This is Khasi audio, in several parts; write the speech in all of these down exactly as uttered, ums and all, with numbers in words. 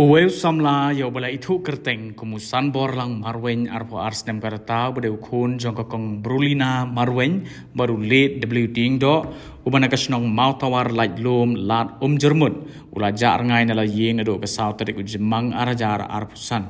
Uwei u samla ïa uba la ithuh kyrteng kum u Sanborlang Marwein, arphew ar snem ka rta, uba dei u khun jong ka Kong Brulina Marwein bad u Late W Diengdoh, uba na ka shnong Mawtawar, Laitlum, Lad Umjyrmut, u la jah rngai na la ïing naduh ka saw tarik u Jymmang ar hajar arphew san.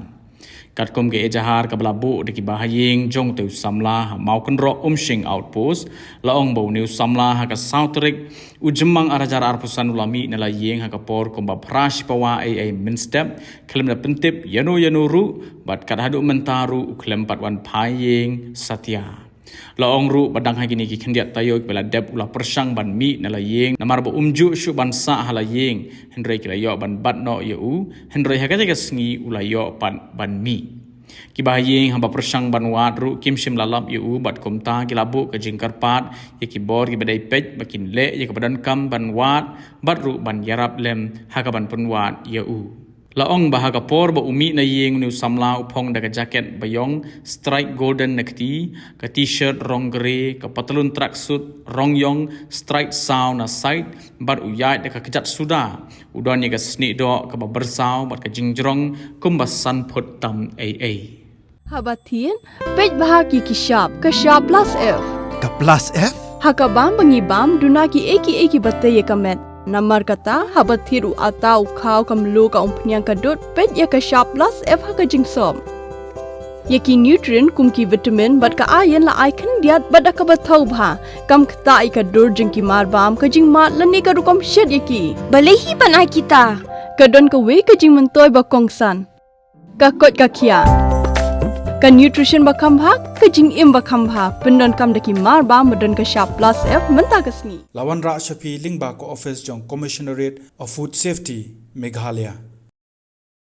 Katkum ka ejahar kaba la buh da ki bahaïing jong utei u samla ha Mawkynroh Umshing Outpost, la ong ba une u samla ha ka saw tarik u Jymmang ar hajar arphew san u la mih na la ïing ha ka por kumba phra shipawa eiei mynstep, khlem da pyntip ïano ïano ruh, bad kat haduh mynta ruh u khlem pat wan phai ïing satia. La ong ruh ba dang ha kine ki khyndiat taïew kiba la dep u la pyrshang ban mih na la ïing namar ba um ju shuh ban sah ha la ïing, hynrei ki la ïoh ban bat noh ïa u, hynrei ha katei ka sngi u la ïoh pat ban mih. Ki bahaïing haba pyrshang ban wad ruh kim shym la lap ïa u, bad kumta ki la buh ka jingkyrpad ïa ki bor kiba dei peit ba kin leh ïa kaba donkam ban wad bad ruh ban ïarap lem ha kaban pynwad ïa u. La ong ba ha ka por ba u mih na ïing une u samla u phong da ka jaket baïong stripe golden na kti, ka t-shirt rong grey, ka patlun tracksuit rong ïong stripe saw na side, bad u ïaid da ka kjat suda. U don ïa ka snieh doh kaba byrsaw bad ka jingjrong kumba san phut tam eiei. Haba thied, peit bha ha ki ki shap, ka shap plus F. Ka plus F? Ha ka bam ba ngi bam, duna kiei kiei kiba tei ïa ka met. Namar kata, haba thied u atta, u khaw, ka mluh, ka umphniang, ka dud, peit ïa ka shap plus F ha ka jingsop. Ïa ki nutrient kum ki vitamin bad ka iron la ai khyndiat bad da kaba thaw bha. Kam ktah ïa ka dur jong ki mar bam, ka jingmad lane ka rukom shet ïa ki. Balei hi ban ai kita? Ka don kawei ka jingmyntoi ba kongsan. Ka koit ka khiah. Ka nutrition ba kham bha, ka jingim ba kham bha, pyndonkam da ki mar bam ba don ka shap plus F mynta ka sngi. La wanrah sha phi lyngba ka office jong Commissionerate of Food Safety, Meghalaya.